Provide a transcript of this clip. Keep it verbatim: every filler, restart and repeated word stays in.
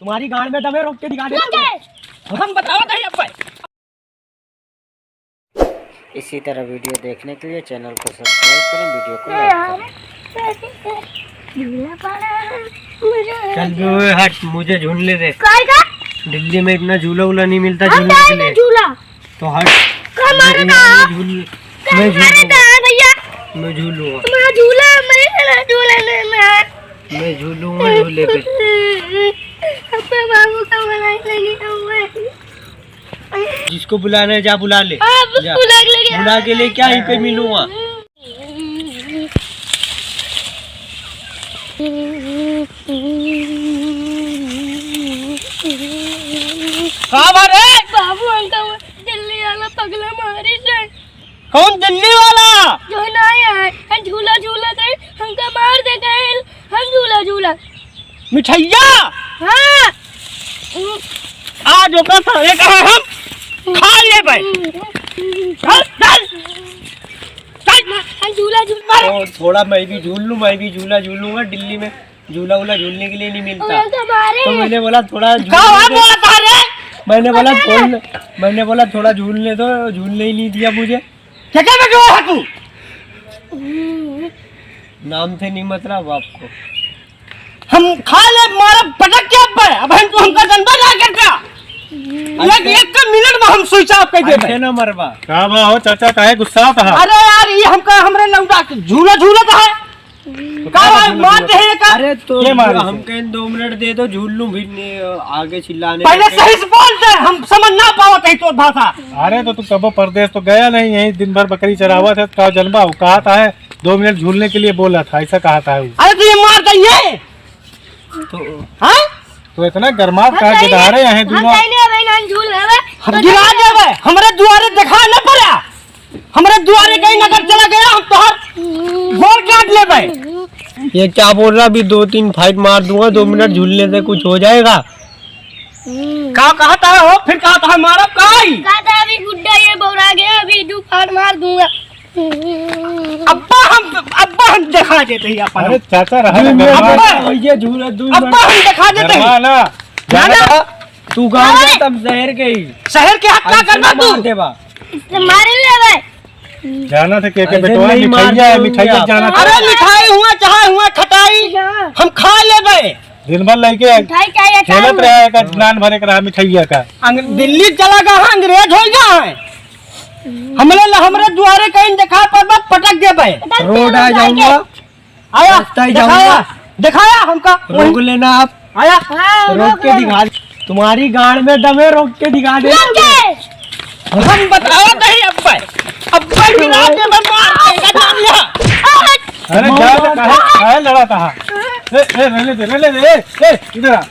तुम्हारी गांड में दम है, रोक के दिखा दे। हम बताओ नहीं अब। इसी तरह वीडियो देखने के लिए चैनल को सब्सक्राइब करें, वीडियो को लाइक करें। चल बे, ओए हट, मुझे झूलने दे। काय का? दिल्ली में इतना झूला उला नहीं मिलता हम झूलने के लिए। झूला। तो हट। का मारे मैं, ना? मैं झूल, का मैं मारे झूलूंगा। ना भैया? मैं झूलूंगा। मैं झूला, मैं झूला, मैं, मैं झूलूंगा झूले पे। अपने बाबू का बुला के लेके आऊंगा। जिसको बुलाना है, जा बुला ले। हाँ, बस जा। बुला के लेके बुला के लेके आ, यहीं पे मिलूंगा। का बात है? बाबू, हमका वो दिल्ली वाला पगला मारी से। कौन दिल्ली वाला? जो ना आया है, हम झूला झूला थे, हमका मार दे गए, हम झूला झूला। मिठैया? हाँ। आज ओकर सारे का हम खा लेबै। चल, चल। चल। हम झूला झूल मार। तो थोड़ा मैं भी झूल लूँ, मैं भी झूला झूलूंगा। दिल्ली में झूला उला झूलने के लिए नहीं मिलता। और तो मारे। तो मैंने बोला थोड़ा झूल का ले दो। बोला था रे? मैंने बोला पता नहीं। झूल, मैंने बोला थोड़ा झूलने दो, झूलने ही नहीं दिया मुझे। क्या क्या बैठो है तू? नाम से नहीं मतलब आपको। हम खा ले मारब पटक के अब, अब हम तो हमका जनबा ना करता। एक, एक का मिनट में हम switch off कर देबे। ऐसे ना मरबा। का बा हो चाचा, काहे गुस्सा था? अरे यार, ये हमका हमरे लौंडा झूला झूलत है। का भाई, मार दे है का? अरे तो ये मारे हम से। कहें दो मिनट दे दो, झूल लूं, फिर ने, आगे चिल्लाने पहले लगे। सही से बोल दे, हम समझ ना पावत है तोर भाषा। अरे तो तू कबो परदेस तो गया नहीं, यहीं दिन भर बकरी चरावत है, का जनबा हो? कहा था है, दो मिनट झूलने के लिए बोला था, ऐसा कहा था है वो। अरे तो ये मार दे ये। तो हाँ? तो इतना गरमात हम का जाइए, गदहारे हैं हम दुआ। जाइए, अबे ना झूल रहे हैं। हम गिरा देबे, हमरे दुआरे देखा न पड़ा। हमरे दुआरे कहीं नजर चला गया, हम तोहर गोड़ काट लेबे। ये क्या बोल रहा? अभी दो तीन fight मार दूंगा, दो मिनट झूलने से कुछ हो जाएगा। का कहता है हो? फिर कहता है मारब काई? कहता है अभी गुड्डा ये बौरा गया, अभी दो fight मार दूंगा। अब्बा हम, अब्बा हम देखा देते हैं अपन। अरे चाचा रहा ना, अब्बा, गरमा ना। ये झूला दू अब्बा हम देखा देते हैं। गरमा ना। ना, ना। तू गाँव जा, अरे। तब शहर के ही। शहर के हक का ऐसे करबा मार तू? देबा। इससे मारे ले भाई। जाना था के, के ऐसे बेटवा, नहीं मिठाइया है, मारते मिठाइया होंगे जाना आप। था। अरे मिठाई हुआ, चाहे हुआ खटाई, हम खा लेबे। दिन भर लइके मिठाई चाहिए, खेलत चाहे रहा है का, नान भरे के रहा मिठाइया का। अंग-, दिल्ली चला गया है, अंग्रेज हो गया है। हमरे ल-, हमरे दुआरे कहीं देखा पर मत पटक देबे। पटक रोड आ जाऊंगा। आया, रास्ता ही दिखाया, जाऊंगा। दिखाया हमका। रोक लेना आप। आया। हाँ, रोक के दिखा दे। तुम्हारी गांड में दम है, रोक के दिखा दे। रोक के। हम बताओ नहीं अब्बे। अब्बे गिरा के मैं मार देगा, जान लिया। अरे मार, जा, मार, काहे, मार। काहे लड़ा था? ए, ए, रहने दे, रहने दे, ए, ए, इधर आ।